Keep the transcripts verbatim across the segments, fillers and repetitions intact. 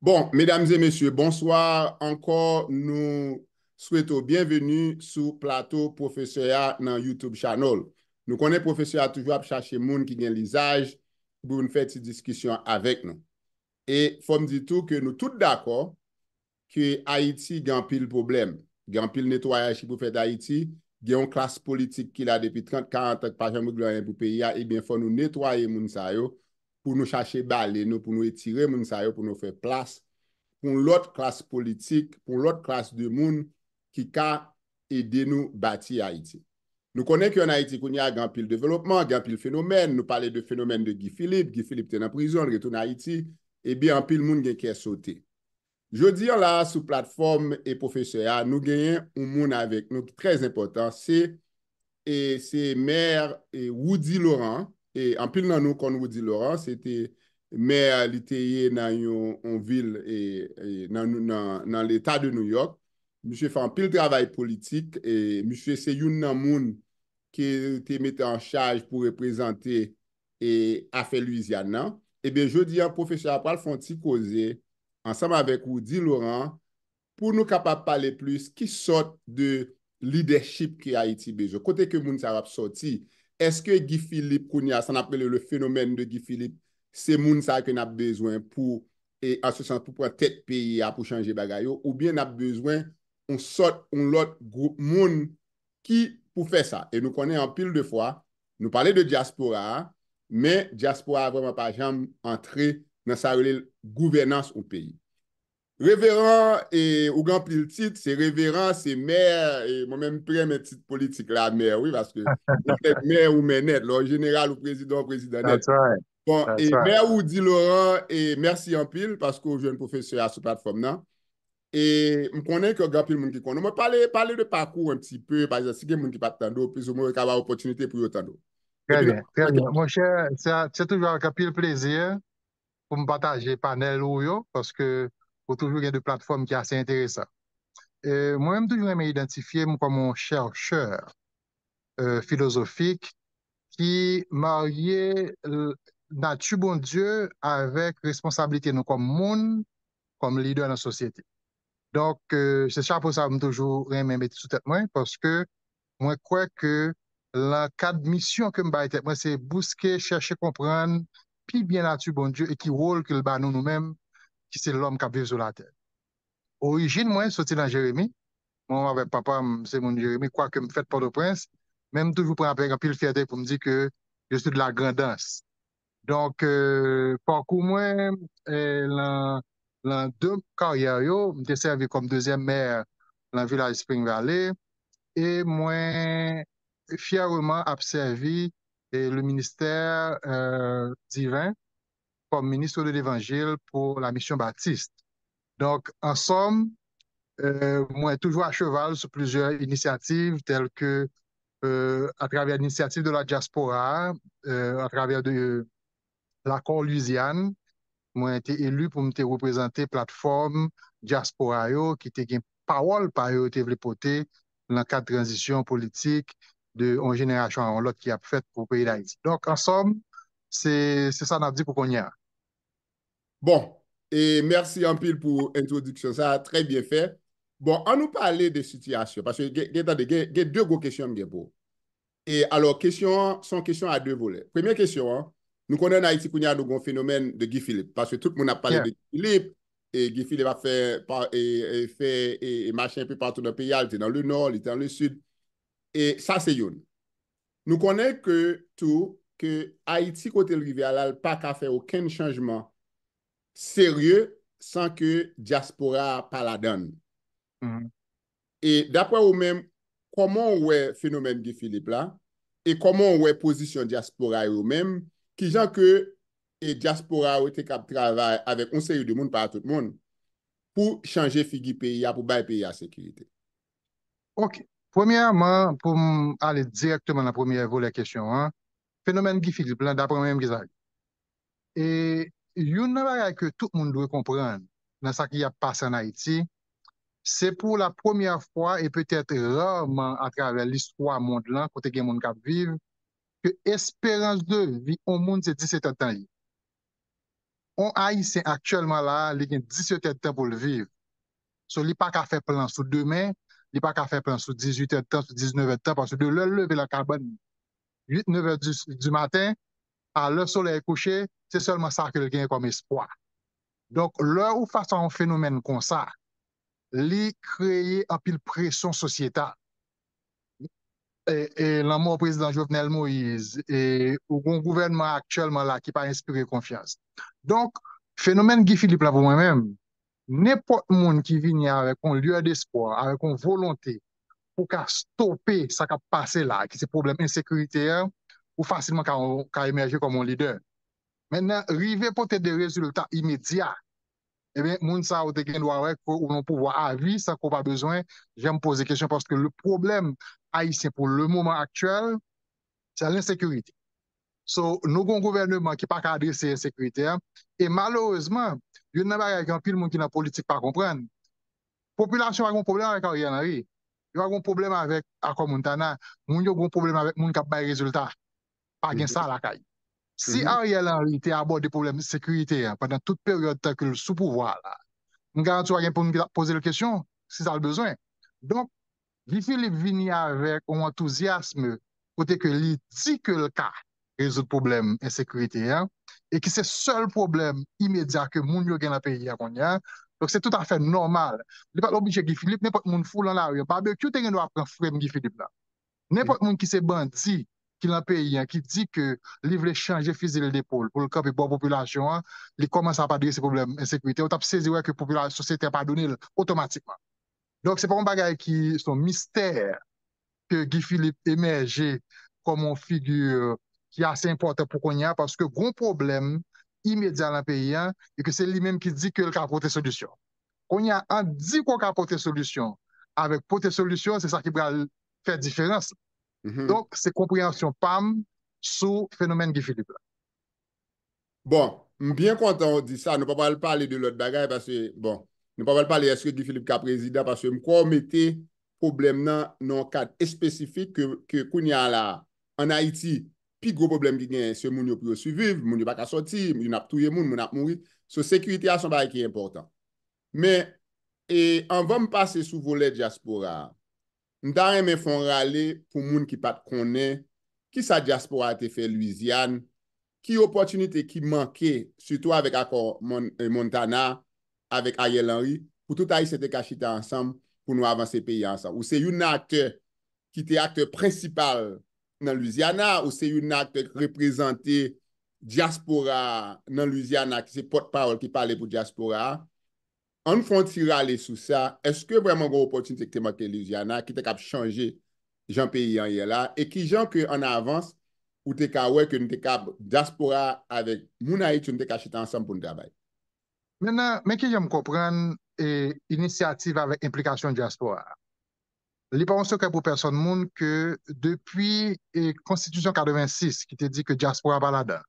Bon, medam e mesye, bonswa ankò. Nou swete w byenveni sou plato pwofesè a nan YouTube channel. Nou konnen pwofesè a toujou ap chache moun ki gen lizaj pou vin fè ti diskisyon avèk nou. E fò m di tou ke nou tout dakò ke Ayiti gen anpil pwoblèm. Gen anpil netwayaj ki pou fèt Ayiti. Gen yon klas politik ki la depi trant, karant an ki pa janm regle anyen pou peyi a. Ebyen, fò nou netwaye moun sa yo pou nou chache bale nou, pou nou etire moun sa yo, pou nou fè plas pou yon lòt klas politik, pou yon lòt klas de moun ki ka ede nou bati Ayiti. Nou konnen ke ann Ayiti kounye a gen anpil devlopman, gen anpil fenomèn. Nou pale de fenomèn de Guy Philippe. Guy Philippe te nan prizon, li retounen Ayiti. Ebyen, anpil moun gen kè sote. Jodi a la, sou platfòm e pwofesè a, nou genyen yon moun avèk nou ki trè enpòtan, se e se mè e Roudy Laurent. E anpil nan nou konn Roudy Laurent, se te mè li te ye nan yon, yon vil e, e nan, nan, nan leta de New York. Misye fè anpil travay politik e misye se youn nan moun ki te mete an chaj pou reprezante e afè Lwizyàn nan. Ebyen, jodi a, pwofesè a pral fè yon ti koze ansanm avèk Roudy Laurent pou nou kapab pale plis ki sòt de lidèchip ke Ayiti bezwen. Kote ke moun sa yo ap sòti? Èske Guy Philippe kounye a, sa n ap rele le phénomène de Guy Philippe, se moun sa yo ke n ap bezwen pou, e an se sans, pou pran tèt peyi a, pou chanje bagay yo, oubyen n ap bezwen yon sòt, yon lòt gwoup moun ki pou fè sa? E nou konnen anpil de fwa, nou pale de dyaspora a, men dyaspora a vrèman pa janm antre nan sa yo rele gouvènans yon peyi. Reveran, e, ou gen anpil tit, se reveran, se mè, e, mwen menm m pi renmen tit politik la, mè, wi, paske ou fèt mè ou mè nèt, lè w jeneral ou prezidan, ou prezidan nèt. Bon, e, mè Roudy Laurent, e, mèsi anpil paske w jwenn pwofesè a sou platfòm nan. E m konnen ke gen anpil moun ki konnen w. Mwen pale, pale de pakou w un petit peu, pa egzanp, si gen moun ki pa t tande w, plizoumwen yo ka ba w opòtinite pou yo tande w. Trè byen, trè byen. Monchè, se, se toujou avèk anpil plezi pou m pataje panèl ou yo, paske ou toujou gen de platfòm ki ase enteresan. E, mwen menm toujou renmen idantifye m kòm yon chèchè e, filozofik ki marye l- nati Bondye avèk responsablite nou kòm moun, kòm lidè nan sosyete. Donk, e, se chapo sa m toujou renmen mete sou tèt mwen, paske mwen kwè ke nan kad misyon ke m bay tèt mwen, se bouske, chèche konprann pi byen nati Bondye e ki wòl ke l ba nou, nou menm, ki se lòm k ap viv sou latè. Orijin mwen soti nan Jeremi. Mwen avèk papa m se moun Jeremi, kwake m fèt Pòtoprens, men m toujou pran avèk anpil fyète pou m di ke je suis de la Grandans. Donk, e, pakou mwen, e, lan, lan de karyè yo, m te sèvi kòm dezyèm mè lan vilaj Spring Valley, e mwen fyèreman ap sèvi e, le ministère e, divin comme ministre de l'Évangile pour la mission baptiste. Donk, an sòm, e, mwen toujou a cheval sou plizyè inisyativ, tèl ke e, atravè inisyativ de la dyaspora, e, atravè de Lakò Lwizyàn, mwen te eli pou m te reprezante platfòm dyaspora yo ki te gen pawòl pa yo yo te vle pote nan kad tranzisyon politik de yon jenerasyon a yon lòt ki ap fèt pou peyi Dayiti. Donk, an sòm, se, se sa n ap di pou kounye a. Bon, e mèsi anpil pou entwodiksyon sa, trè byen fè. Bon, an nou pale de sitiyasyon, paske gen, gen, tande, gen, gen de gwo kesyon m gen pou ou. E alò, kesyon an, se yon kesyon a de volè. Premye kesyon an, nou konnen ann Ayiti kounye a nou gen yon fenomèn de Guy Philippe, paske tout moun ap pale de Guy Philippe, e Guy Philippe ap fè, pa- e, e fè e, e mache enpe patou nan peyi a, li te nan le nò, li te nan le sid. E sa se youn. Nou konnen ke tou, ke Ayiti kote l rive a la, l pa ka fè okenn chanjman serye san ke dyaspora a pa ladan l. E daprè ou menm, kòman w wè fenomèn Guy Philippe la? E kòman w wè pozisyon dyaspora yo menm? Kijan ke e dyaspora yo te kab travay avèk yon seri de moun, pa tout moun, pou chanje figi peyi a, pou bay peyi a sekirite? Ok. Premyèman, pou m ale dirèkteman nan premyè volè kesyon an, fenomèn Guy Philippe lan, daprè mwen menm, ki sa ye? E youn nan bagay ke tout moun dwe konprann nan sa ki ap pase ann Ayiti, se pou la premyè fwa e petèt rarman atravè listwa mond lan, kote gen moun k ap viv, ke esperans de vi yon moun se disèt an tan ye. yon Ayisyen aktyèlman la, li gen disèt èdtan pou l viv. So, li pa ka fè plan sou demen, li pa ka fè plan sou dizuit èdtan, sou diznèf èdtan, paske de lè l leve nan kabann uit, nèf è di, di maten, a lè solèy kouche, se sèlman sa ke l genyen kòm espwa. Donk, lè ou fas a yon fenomèn konsa, li kreye anpil presyon sosyetal. E, e lanmò prezidan Jovenel Moïse, e ou gon gouvènman aktyèlman la ki pa enspire konfyans. Donk, fenomèn Guy Philippe la pou mwen menm, nenpòt moun ki vini avèk yon lueur d'espoir, avèk yon volonte pou ka stope sa k ap pase la, ki se pwoblèm ensekirite a, ou fasilman ka, ka emèje kòm yon lidè. Mentnan, rive pote de rezilta imedya, ebyen, moun sa yo te gen dwa wè ke ou nan pouvwa avi san ke w pa bezwen janm poze kesyon, paske le pwoblèm ayisyen pou le moman aktyèl, se lensekirite. So, nou gon gouvènman ki pa ka adrese ensekirite a, e malerezman, youn nan bagay ke anpil moun ki nan politik pa konprann, popilasyon pa gon pwoblèm avèk Ariel Henry. Yo pa gon pwoblèm avèk akò Montana. Moun yo gon pwoblèm avèk moun k ap bay rezilta. Pa gen sa lakay. Si Ariel Henry te abòde pwoblèm sekirite a pandan tout peryòd tan ke l sou pouvwa a la, m garanti w pa gen moun ki t ap poze l kesyon si sa l bezwen. Donk, Guy Philippe vini avèk yon antouzyasm kote ke li di ke l ka rezoud pwoblèm ensekirite a, e ki se sèl pwoblèm imedya ke moun yo gen nan peyi a kounye a. Donk, se toutafè nòmal. Li pa t oblije Guy Philippe, nenpòt moun fou lan lari an. Babekyou te gen dwa pran frèm Guy Philippe la. Nenpòt moun ki se bandi ki lan peyi an, ki di ke li vle chanje fizi l depòl pou l kanpe bò popilasyon an, li kòmanse ap adrese pwoblèm ensekirite, ou t ap sezi wè ke popilasyon, sosyete a padone l otomatikman. Donk, se pa yon bagay ki se yon mistè ke Guy Philippe emèje kòm yon figi ki ase enpòtan pou kounye a, paske gon pwoblèm imedya lan peyi an, e ke se li menm ki di ke l ka pote solisyon. Kounye a, ant di ke w ka pote solisyon avèk pote solisyon, se sa ki pral fè diferans. Donk, se konpreyansyon pa m sou fenomèn Guy Philippe la. Bon, m byen kontan w di sa. Nou pa pral pale de lòt bagay, paske, bon, nou pa pral pale èske Guy Philippe ka prezidan, paske m kwè w mete pwoblèm nan nan yon kad espesifik ke, ke kounye a la, ann Ayiti, pi gwo pwoblèm ki genyen, se moun yo pou yo siviv, moun yo pa ka sòti, moun ap touye moun, moun ap mouri. So, sekirite a se yon bagay ki enpòtan. Men, e, anvan m pase sou volè dyaspora a, m ta renmen fè yon rale pou moun ki pa t konnen ki sa dyaspora a te fè Lwizyàn, ki opòtinite ki manke, sitou avèk akò Mon, e, Montana, avèk Ariel Henry, pou tout Ayisyen te ka chita ansanm, pou nou avanse peyi a ansanm. Ou se youn nan aktè ki te aktè prensipal nan Lwizyana, ou se youn nan aktè ki reprezante dyaspora a nan Lwizyana, ki se pòtpawòl ki pale pou dyaspora a. Ann fè yon ti rale sou sa. Èske vrèman gen yon opòtinite ki te manke Lwizyana, ki te kab chanje jan peyi an ye la, e kijan ke an avans ou te ka wè ke nou te kab, dyaspora a avèk moun Ayiti, nou te ka chita ansanm pou n travay? Mentnan, men kijan m konprann, e, inisyativ avèk enplikasyon dyaspora a. Li pa yon sekrè pou pèsòn moun ke depi, e, Konstitisyon katrevensis ki te di ke dyaspora pa ladan,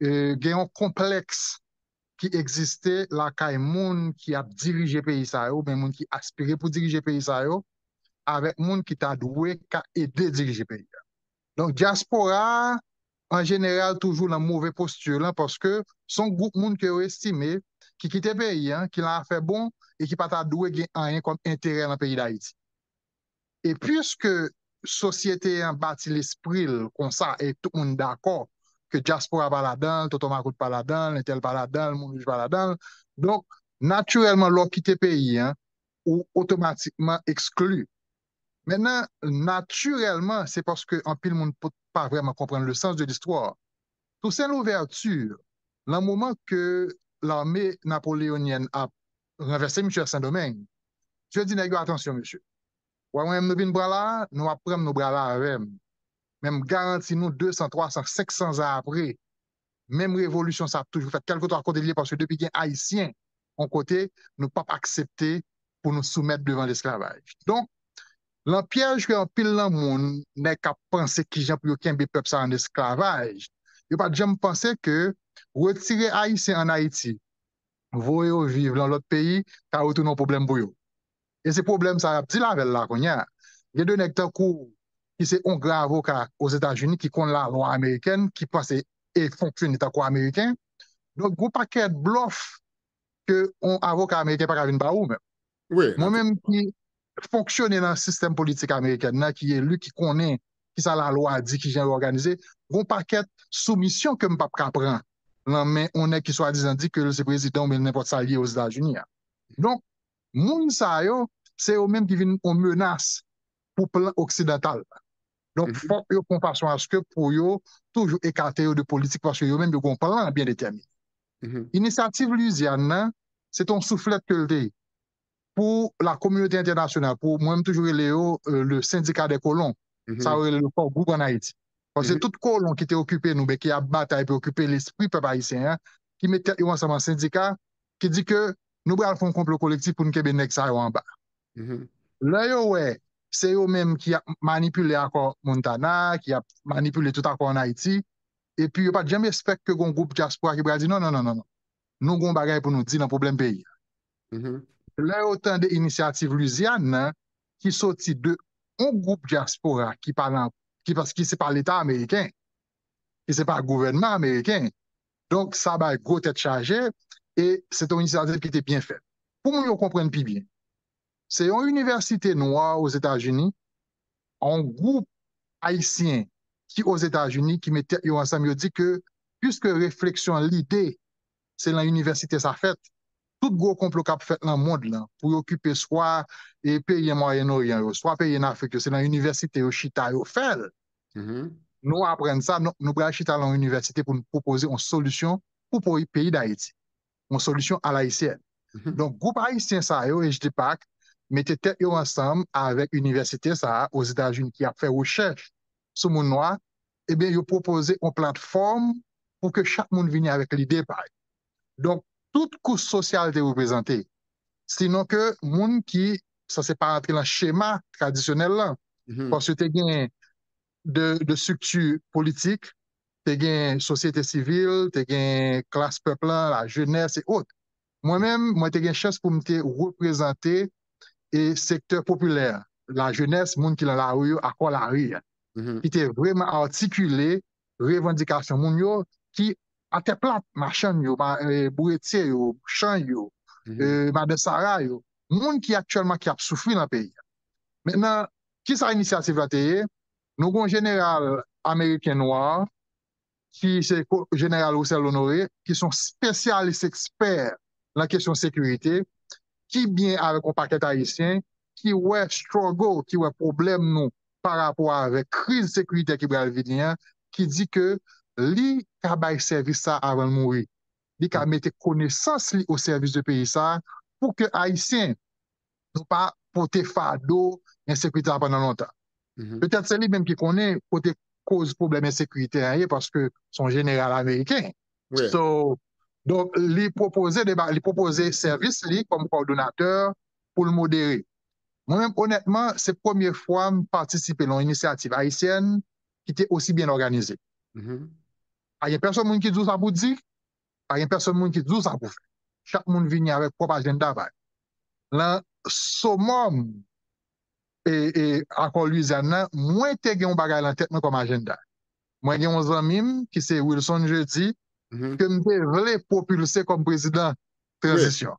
e, gen yon konplèks ki egziste lakay moun ki ap dirije peyi sa yo, oubyen moun ki aspire pou dirije peyi sa yo, avèk moun ki ta dwe ka ede dirije peyi a. Donk, dyaspora a, an jeneral, toujou lan move posti lan, paske se yon gwoup moun ke yo estime ki kite peyi an, ki lan afè bon, e ki pa ta dwe gen anyen kòm enterè lan peyi Dayiti. E piske sosyete an bati lespri l konsa, e tout moun dakò ke dyaspora pa ladan l, tonton makout pa ladan l, entèl pa ladan l, moun wouj pa ladan l. Donk, natirèlman, lè w kite peyi an, ou otomatikman ekskli. Mentnan, natirèlman, se paske anpil moun pa vrèman konprann le sens de l'histoire. Toussaint Louverture, lan moman ke lame napoleyonyèn ap ranvèse misye Sendomeng, misye di nèg yo, "Atansyon, mesye. Ou wè mwen menm nou vin pran la a, nou ap pran m, nou brale avè m. Men m garanti nou, de san, twa san, senk san zan apre, menm revolisyon sa ap toujou fèt, kèlkeswa kote l ye, paske depi gen Ayisyen yon kote, nou p ap aksepte pou nou soumèt devan lesklavaj." Donk, lan pyèj ke anpil lan moun, nèg k ap panse kijan pou yo kenbe pèp sa an esklavaj, yo pa t janm panse ke retire Ayisyen ann Ayiti, voye yo viv lan lòt peyi, ka retounen yon pwoblèm pou yo. E se pwoblèm sa y ap deal avè l la kounye a. Gen de nèg tankou w, ki se yon gran avoka Ozetazini, ki konn lalwa amerikèn, ki panse e fonksyone tankou Ameriken, Donk, gon pakèt blòf ke yon avoka ameriken pa ka vin ba ou menm. Mwen menm ki fonksyone nan sistèm politik amerikèn nan, ki eli, ki konnen ki sa lalwa di, ki jan yo òganize, gon pakèt soumisyon ke m p ap ka pran nan men yon nèg ki swadizan di ke l se prezidan oubyen nenpòt sa l ye Ozetazini a. Donk, moun sa yo, se yo menm ki vin yon menas pou plan oksidantal la. Donk, fòk yo fè yon fason aske pou yo toujou ekate yo de politik, paske yo menm yo gon plan byen detèmine. Inisyativ Lwizyàn nan, se te yon souflèt ke l te ye pou la kominote entènasyonal, pou mwen, m toujou rele yo euh, le syndicat des colons, sa yo rele le core group an Ayiti. Paske tout kolon ki te okipe nou, ben, ki ap batay pou okipe lespri pèp ayisyen an, ki met tèt yo ansanm an sendika, ki di ke nou pral fè yon konplo kolektif pou n kenbe nèg sa yo anba. Lè yo wè se yo menm ki ap manipile akò Montana, ki ap manipile tout akò an Ayiti, epi yo pa t janm espèk ke gon gwoup dyaspora ki pral di non, non, non, non, non. Nou gon bagay pou nou di nan pwoblèm peyi a. Lè yo tande inisyativ Lwizyàn nan, ki soti de yon gwoup dyaspora ki pa nan, ki, pas- ki se pa Leta ameriken, ki se pa gouvènman ameriken. Donk, sa bay gwo tèt chaje, e se te yon inisyativ ki te byen fèt. Pou moun yo konprann pi byen, se yon inivèsite nwa Ozetazini, yon gwoup ayisyen ki Ozetazini ki met tèt yo ansanm, yo di ke, piske refleksyon lide se nan inivèsite sa fèt, tout gwo konplo k ap fèt nan mond lan pou yo okipe swa e peyi an Mwayen Oryan yo, swa peyi an Afrik yo, se nan inivèsite yo chita yo fè l. Nou aprann sa, nou, nou pral chita nan yon inivèsite pou n pwopoze yon solisyon pou po- peyi Dayiti, yon solisyon alayisyèn. Donk, gwoup ayisyen sa yo, H D pac, mete tèt yo ansanm avèk inivèsite sa a Ozetazini ki ap fè rechèch sou moun nwa, ebyen, yo pwopoze yon platfòm pou ke chak moun vini avèk lide pa yo. Donk, tout kouch sosyal te reprezante. Sinon ke moun ki, sa se pa rantre nan chema tradisyonèl lan, paske te gen de, de strikti politik, te gen sosyete sivil, te gen klas pèp lan, lajenès e ot. Mwen menm, mwen te gen chans pou m te reprezante e sektè popilè, lajenès, moun ki nan lari yo, akò lari a, ki te vrèman atikile revandikasyon moun yo ki atè plat, machann yo, ma- e, bouretye yo, chan yo, e, madan sara yo, moun ki aktyèlman ki ap soufri nan peyi a. Mentnan, ki sa inisyativ la te ye? Nou gon jeneral ameriken nwa, ki se ko- jeneral Russell Honoré, ki se yon spesyalis ekspè nan kesyon sekirite, ki byen avèk yon pakèt ayisyen, ki wè struggle, ki wè pwoblèm nou pa rapò avèk kriz sekiritè ki pral vini an, ki di ke li ka bay sèvis sa avan l mouri. Li ka mete konesans li o sèvis de peyi sa pou ke ayisyen nou pa pote fado ensekirite a pandan lontan. Petèt se li menm ki konnen kote koz pwoblèm ensekirite a ye, paske se yon jeneral ameriken. So, donk, li pwopoze deba, li pwopoze sèvis li kòm kowòdonatè pou l modere. Mwen menm, onètman, se premye fwa m patisipe nan yon inisyativ ayisyèn ki te osi byen òganize. Pa gen pèsonn moun ki di w sa pou di, pa gen pèsonn moun ki di w sa pou fè. Chak moun vini avèk pwòp ajanda pa yo. Nan somòm e, e akò Lwizyàn nan, mwen te gen yon bagay nan tèt mwen kòm ajanda. Mwen gen yon zanmi m ki se Wilson Jeudi, ke m te vle pwopilse kòm prezidan tranzisyon.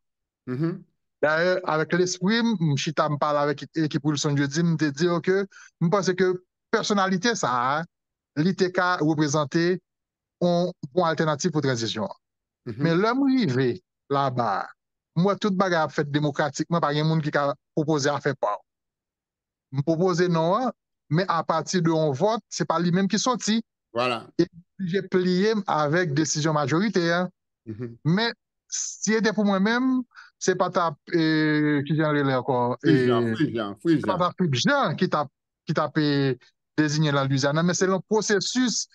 Dayè, avèk lespri m, m chita m pale avèk ekip Wilson Jeudi, m te di yo ke m panse ke pèsonalite sa a, li te ka reprezante yon bon altènativ pou tranzisyon an. Men lè m rive laba a, m wè tout bagay ap fèt demokratikman, pa gen moun ki ka pwopoze afè pa w. M pwopoze non an, men apati de yon vòt, se pa li menm ki soti. E m oblije pliye m avèk desizyon majorite an. Men si se te pou mwen menm, se pa t ap, e, kijan l rele ankò? E, se pa t ap Fritz Jean ki t ap, ki t ap, e, deziyen nan Lwizyana, men se yon pwosesis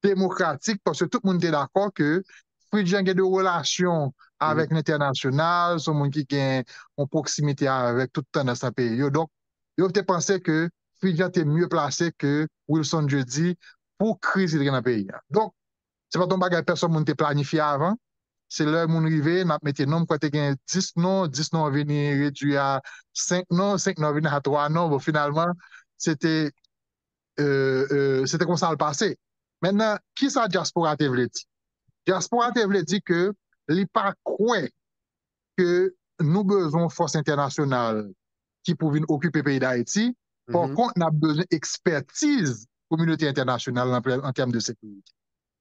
demokratik, paske tout moun te dakò ke Fritz Jean gen de relasyon avèk lentènasyonal, se yon moun ki gen yon pwoksimite avèk tout tandans nan peyi yo. Donk, yo te panse ke Fritz Jean te mye plase ke Wilson Jeudi pou kriz ki te gen nan peyi a. Donk, se pa t yon bagay pèsonn moun te planifye avan. Se lè moun rive, n ap mete non, m kwè te gen dis non, dis non an vini redui a senk non, senk non an vini a twa non. Bon, finalman, se te, e, e, se te konsa l pase. Mentnan, kisa dyaspora te vle di? Dyaspora te vle di ke li pa kwè ke nou bezwen yon fòs entènasyonal ki pou vin okipe peyi Dayiti. Pa kont, n ap bezwen ekspètiz kominote entènasyonal an, an tèm de sekirite.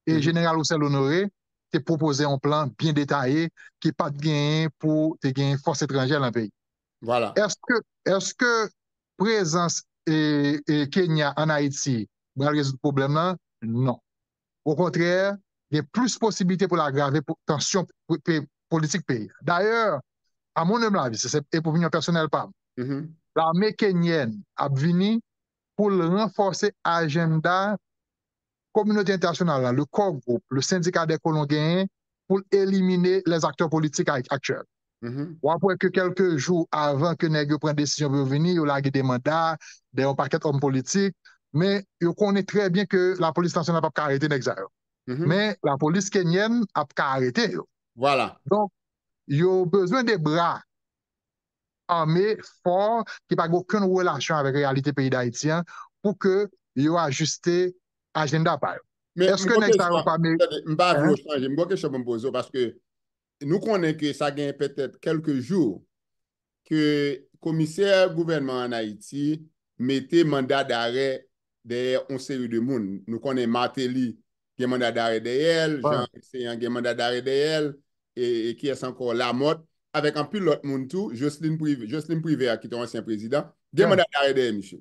E Jeneral Roussel Honoré te pwopoze yon plan byen detaye ki pa t genyen pou te genyen fòs etranjè nan peyi. Èske, èske prezans e, e Kenya ann Ayiti pral rezoud pwoblèm nan? Non. Okontrè, gen plis posiblite pou l agrave tansyon politik peyi a. Dayè, à mon humble avis, se opinyon pèsonèl pa m, lame kenyèn ap vini pou l ranfòse ajanda kominote entènasyonal la, le core group, le syndicat des colons genyen pou l elimine les acteurs politiques aktyèl. W ap wè ke kèlke jou avan ke nèg yo pran desizyon pou yo vini, yo lage de manda dèyè yon pakèt òm politik, men yo konnen trè byen ke lapolis nasyonal p ap ka arete nèg sa yo. Men lapolis kenyèn ap ka arete yo. Donk, yo bezwen de bra ame, fò, ki pa gen okenn relasyon avèk reyalite peyi Dayiti an, pou ke yo ajiste ajanda pa yo. Èske nèg sa yo pa merite? M pa vle w chanje, m gon kesyon pou m poze w, paske nou konnen ke sa gen petèt kèlke jou ke komisè gouvènman ann Ayiti mete manda darè dèyè yon seri de moun. Nou konnen Martelly gen manda darè dèyè l, Jean Saint-Jean gen manda darè dèyè l, e, e kiyès ankò? Lamothe, avèk anpil lòt moun tou, Jocelerme Privert, Jocelerme Privert ki te yon ansyen prezidan, gen manda darè dèyè misye.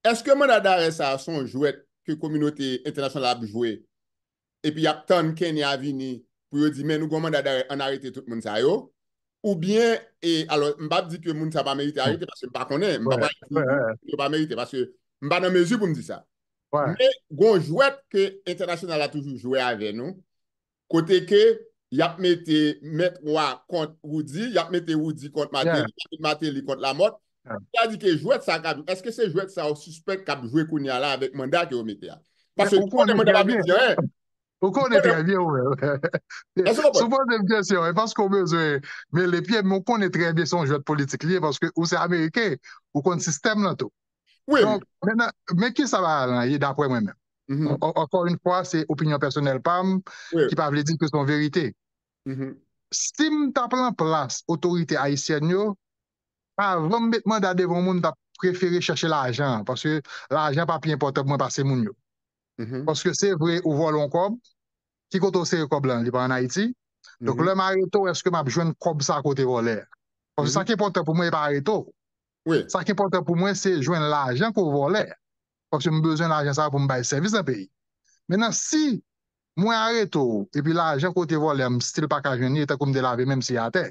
Èske manda darè sa a se yon jwèt ke kominote entènasyonal ap jwe epi y ap tann Kenya vini pou yo di, men nou gen yon manda darè, ann arete tout moun sa yo? Oubyen, e, alò, m p ap di ke moun sa pa merite arete, paske m pa konnen, m pa pral di yo pa merite, paske m pa nan mezi pou m di sa. Men, gen yon jwèt ke entènasyonal la toujou jwe avè nou, kote ke y ap mete Mèt Wa kont Roudy, y ap mete Roudy kont Martelly, y ap mete Martelly kont Lamothe. Sètadi ke jwèt sa k ap, èske se jwèt sa w sispèk k ap jwe kounye a la avèk manda ke yo mete a? Paske ou konnen manda pa vle di anyen. Ou konnen trè byen, ou menm. Si w poze m kesyon, e paske w bezwen mele pye m, men ou konnen trè byen se yon jwèt politik li ye, paske ou se Ameriken, ou konn sistèm nan tou. Donk, men kisa bagay lan ye, daprè mwen menm? Ankò yon fwa, se opinyon pèsonèl pa m, ki pa vle di ke se yon verite. Si m t ap lan plas otorite ayisyèn yo, avan m met manda devan yon moun, m t ap prefere chèche lajan an, paske lajan pa pi enpòtan pou mwen pase moun yo. Paske se vre, ou vòlè yon kòb, ki kote w sere kòb lan? Li pa ann Ayiti. Donk, lè m arete w, èske m ap jwenn kòb sa kote vòlè a? Paske sa ki enpòtan pou mwen, e pa arete w. Sa ki enpòtan pou mwen, se jwenn lajan ke w vòlè. Paske m bezwen lajan sa a pou m bay sèvis nan peyi. Mentnan, si mwen arete w, epi lajan ke w te vòlè a, m still pa ka jwenn li, e tankou m te lave men m si atè.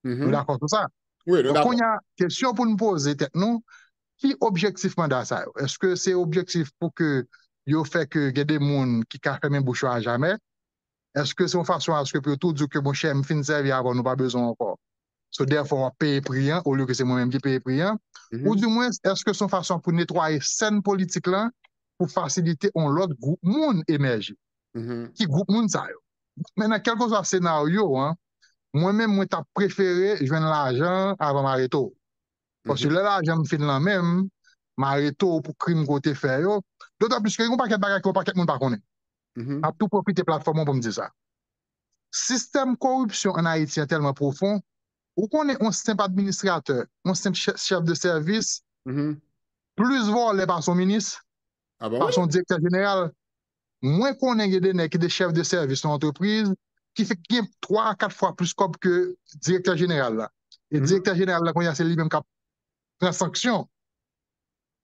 Nou dakò sou sa? Donk, kounye a, kesyon pou n poze tèt nou, ki objektif manda sa yo? Èske se objektif pou ke yo fè ke gen de moun ki ka fèmen bouch yo a jamè? Èske se yon fason aske pou yo tou di w ke, monchè, m fin sèvi avè w, nou pa bezwen w ankò? So, therefore, w ap peye pri an, olye ke se mwen menm ki peye pri an? Oudimwens, èske se yon fason pou netwaye sèn politik lan, pou fasilite yon lòt gwoup moun emèje? Ki gwoup moun sa yo? Mentnan, kèlkeswa senaryo an, mwen menm, mwen t ap prefere jwenn lajan an avan m arete w. Paske lè lajan m fin lan men m, m arete w pou krim ke w te fè yo. Dotan plis ke gen yon pakèt bagay ke yon pakèt moun pa konnen. M ap tou pwofite platfòm ou pou m di sa. Sistèm koripsyon ann Ayiti an tèlman pwofon, ou konnen yon senp administratè, yon senp chè-, chèf de sèvis, plis vòlè pase yon minis, pase yon direktè jeneral. Mwen konnen gen de nèg ki te chèf de sèvis nan antrepriz, ki fè gen twa a kat fwa plis kòb ke direktè jeneral la. E direktè jeneral la, kounye a, se li menm k ap pran sanksyon.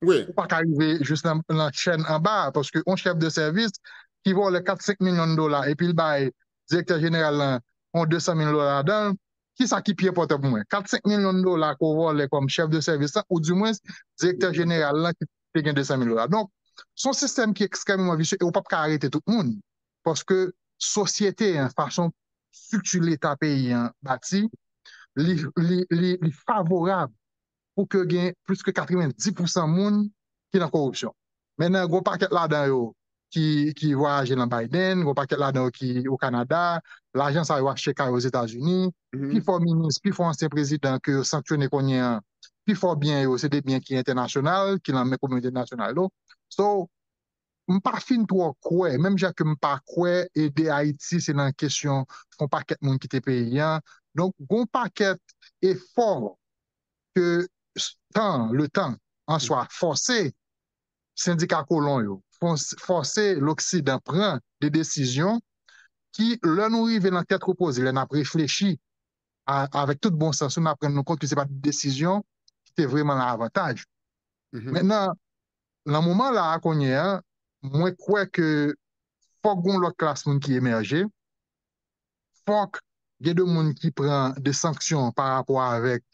Ou pa ka rive jis nan, nan chèn anba a, paske yon chèf de sèvis ki vòlè kat, senk milyon dola, epi l bay direktè jeneral lan yon de san mil dola ladan l, kisa ki pi enpòtan pou mwen? Kat, senk milyon dola ke w vòlè kòm chèf de sèvis lan, oudimwens, direktè jeneral lan ki te gen de san mil dola. Donk, se yon sistèm ki ekstrèmeman visye e ou p ap ka arete tout moun. Paske sosyete an, fason estrikti Leta peyi an bati, li, li, li, li favorab pou ke gen plis ke katrevenndis pousan moun ki nan koripsyon. Mentnan, gon pakèt ladan yo ki, ki vwayaje nan Biden, gon pakèt ladan yo ki o Kanada, lajan sa yo achte kay Ozetazini, pifò minis, pifò ansyen prezidan ke yo sanksyone kounye an, pifò byen yo, se de byen ki entènasyonal, ki nan men kominote entènasyonal yo. So, m pa fin twò kwè, menm jan ke m pa kwè ede Ayiti se nan kesyon fè yon pakèt moun kite peyi a. Donk, gon pakèt efò ke s- tan, le tan an swa fòse sendika kolon yo, fòs- fòse Loksidan pran de desizyon ki, lè nou rive nan tèt repoze, lè n ap reflechi a- avèk tout bon sans nou, n ap rann nou kont ke se pa de desizyon ki te vrèman nan avantaj. Mentnan, nan moman la a kounye a, mwen kwè ke fòk gon lòt klas moun ki emèje, fòk gen de moun ki pran de sanksyon pa rapò avèk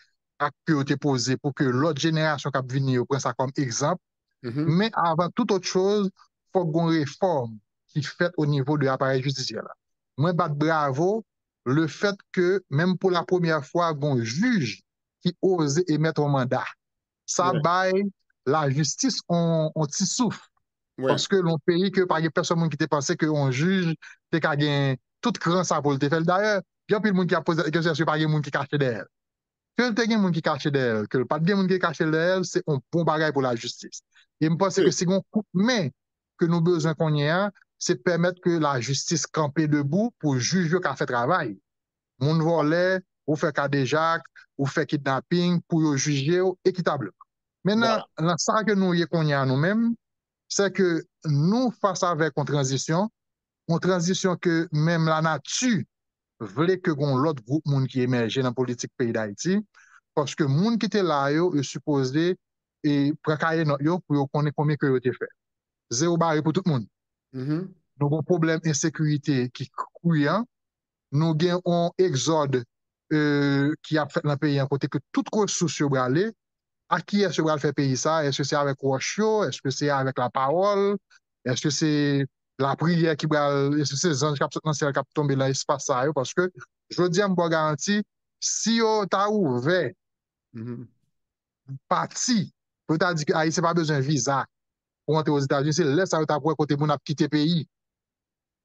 ak ke yo te poze pou ke lòt jenerasyon k ap vini yo pran sa kòm egzanp. Men avan tout ot choz, fòk gon refòm ki fèt o nivo de aparèy jidisyè la. Mwen bat bravo le fèt ke menm pou la premyè fwa gon jij ki oze emèt yon manda. Sa bay lajistis on, on ti souf. Paske nan yon peyi ke pa gen pèsòn moun ki te panse ke yon jij te ka gen tout kran sa pou l te fè l. Dayè, gen anpil moun ki ap poze kesyon èske pa gen moun ki kache dèyè l. Ke l te gen moun ki kache dèyè l, ke l pa t gen moun ki kache dèyè l, se yon bon bagay pou lajistis. E m panse ke si gen yon kout men ke nou bezwen kounye a, se pèmèt ke lajistis kanpe debou pou jij yo ka fè travay. Moun vòlè, ou fè kadejak, ou fè kidnaping, pou yo jije w ekitableman. Mentnan, nan sa ke nou ye kounye a nou menm, se ke nou fas avèk yon tranzisyon, yon tranzisyon ke menm lanati vle ke gon lòt gwoup moun ki emèje nan politik peyi Dayiti, paske moun ki te la yo, yo sipoze e pran kaye nòt yo pou yo konnen konbyen ke yo te fè. Zewo bare pou tout moun. Nou gon pwoblèm ensekirite ki kriyan. Nou gen yon egzòd e, ki ap fèt nan peyi an kote ke tout resous yo prale. A kiyès yo pral fè peyi sa? Èske se avèk wòch yo? Èske se avèk lapawòl? Èske se lapriyè ki pral, èske se zanj k ap sot nan syèl k ap tonbe nan espas sa yo? Paske jodi a m ba w garanti, si yo ta ouvè pati pou yo ta di ke Ayisyen pa bezwen viza pou rantre Ozetazini, se lè sa yo t ap wè kote moun ap kite peyi.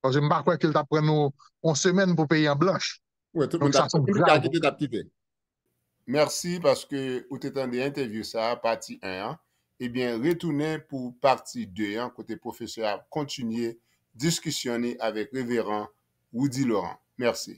Paske m pa kwè ke l t ap pran nou yon semèn pou peyi an blanch. Wi, tout moun t ap, tout moun ki ka kite t ap kite. Mèsi paske ou te tande entèvyou sa a, pati en an. Ebyen, retounen pou pati de an, kote pwofesè a ap kontinye diskisyon ni avèk Reveran Roudy Laurent. Mèsi.